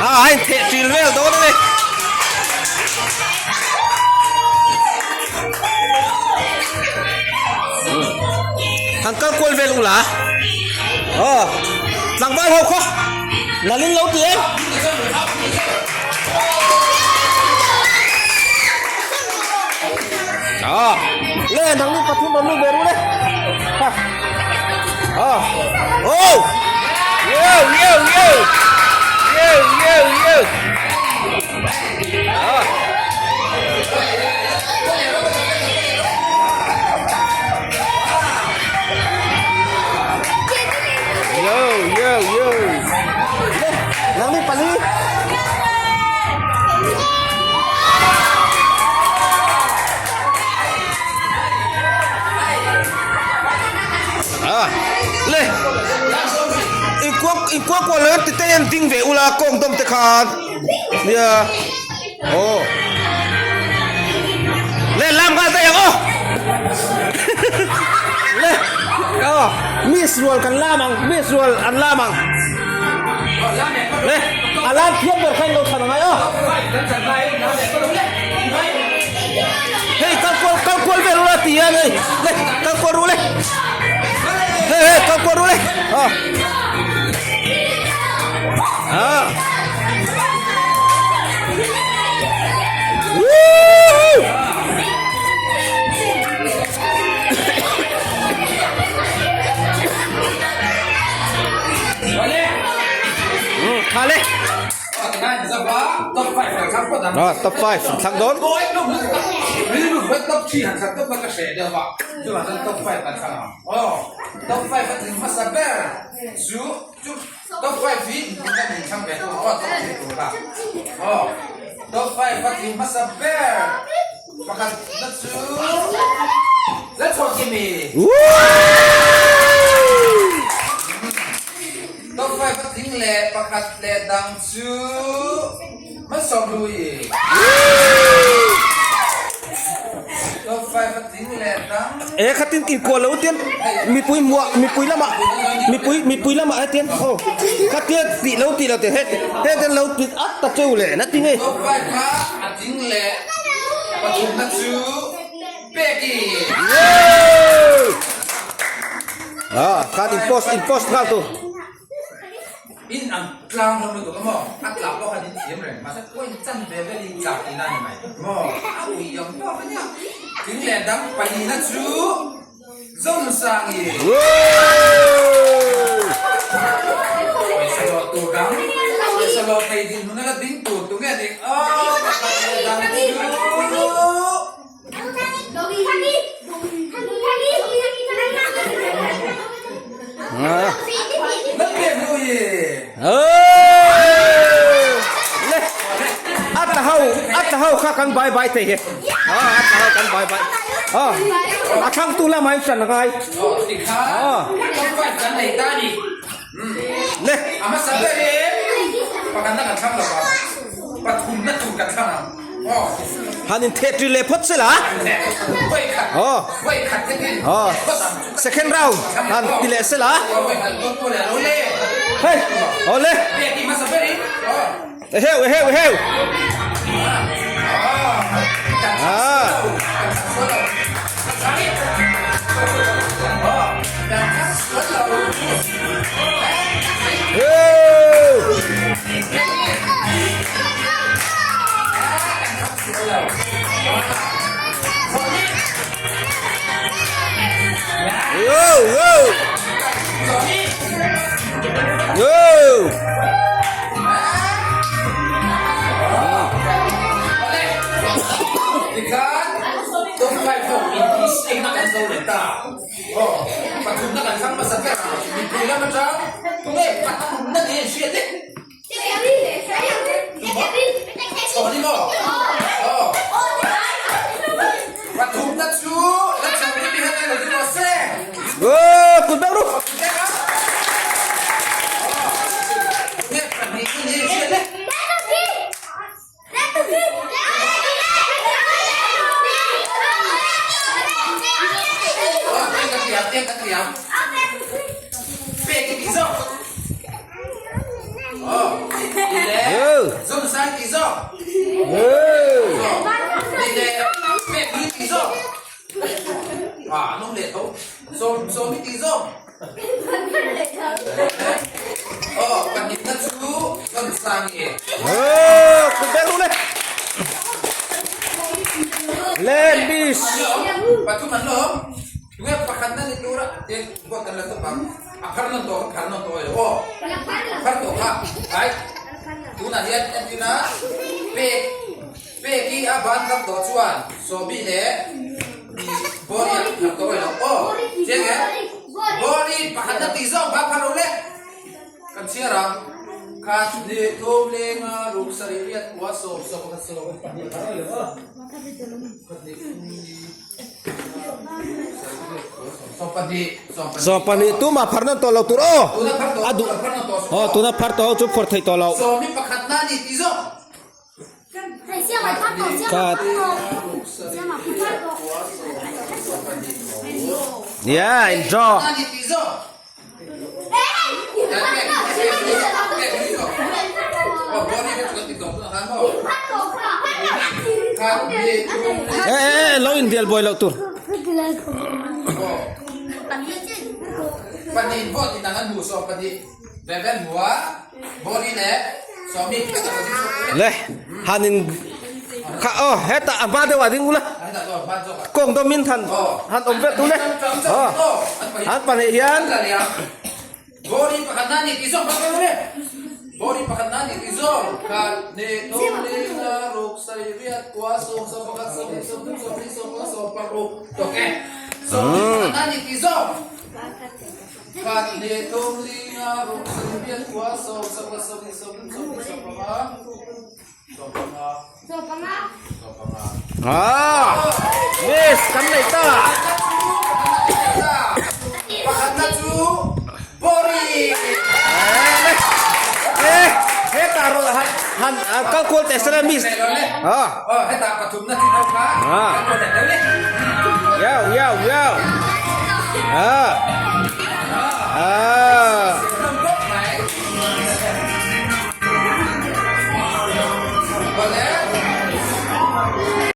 A a intheh ṭil vel dawn a ni. Han kal kual vel ula. Aw tlangval ho khaw nalin lo ti em. À, le nang ni pathum an lu ve ru le. Ha. À. Oh. Yo yo yo. Yo yo yo. À. Yo yo yo. Le nang ni pali. Le inkuah kuah lo ti te hian ding ve ula kawng dawm te khan nia aw le lam nghal daih ang aw le aw miss rual kan lam ang miss rual an lam ang le a lam thiam ber kha in lo thlan angai aw. Hei kal kual kal kual vel ula ti a hei le kal kual ru le hei hei kal kual ru le ah ah Woo! Tha le. Ah, top 5 thlang dawn. Top 5 a tling leh pakhat leh dang chu hmasawm lui. Top 5 a tling leh dang. E khatin tin kual lo tian mipui muah mipui lamah mipui mipui lamah hetian aw khatia tih lo tih lo te het hetian lo ti at ta cheu leh na ti nge. Top 5 kha a tling leh pathumna chu Peki. Ah, khan in post in post nghal tu. In ang tlang hlawm lutuk a maw? A tlak pawh khan in thiam reng mahse point chan ve vel in tlak tihna a ni mai maw? A ui ang tawk a nia. Thing leh dang palina chu Zonsangi. Pawisa lawh tur dang, pawisa lawh thei dinhmun a la ding tur tu nge ding? Aw, pakhat leh dang chu. A tla ho a tla ho kha kan bai bai thei hi a tla ho kan bai bai a thlang tu lamah in hran a ngai le Han in theh ṭi leh phawt sela. Aw. Aw. Second round han ti leh sela. Hei. Aw le. Eheu eheu eheu. Ah. Kut beng ru. Zonunsang tih zawk. Ni le pek hi tih zawk. Ah, an awm leh tho. Sawm sawm hi tih zawk. Aw, pahnihna chu Zonsangi. Oh, kut beng ru le. Le miss. Pathum an lawm. Tunge pakhatna ni tura tin vote an la tawp ang. A phar nawn tawh kha phar nawn tawh ilo aw. Phar tawh kha. Ai. Tunah hian entirna pek pek hi a ban ram tawh chuan Sawmi leh Bawri a phar tawh ilo aw. Chiang em? Bawri pakhatna tih zawk kha phar lo le. Kan chhiar ang. Khat ni thum lenga ruk sarih riat kua sawm sawm pakhat sawm pahnih phar ilo aw. Khat ni thum ni Sawmpahnih tumah phar nawn tawh lo tur aw. A duh aw tuna phar tawh ho chu phawrh theih tawh lo. Khat. Yeah, in draw. E e lo in dial buai loh tur. Le han in kha aw hetah a hma deuh ah ding ula kawng dawm in han han awm vel tu le aw an pahnih hian Ah, miss kan nei ta. Pakhatna chu Bori. Eh, heta ro han han kal kual teh sela miss. Ah. Oh, heta pathumna chu no kha. Ah. Yo, yo, yo. Ah.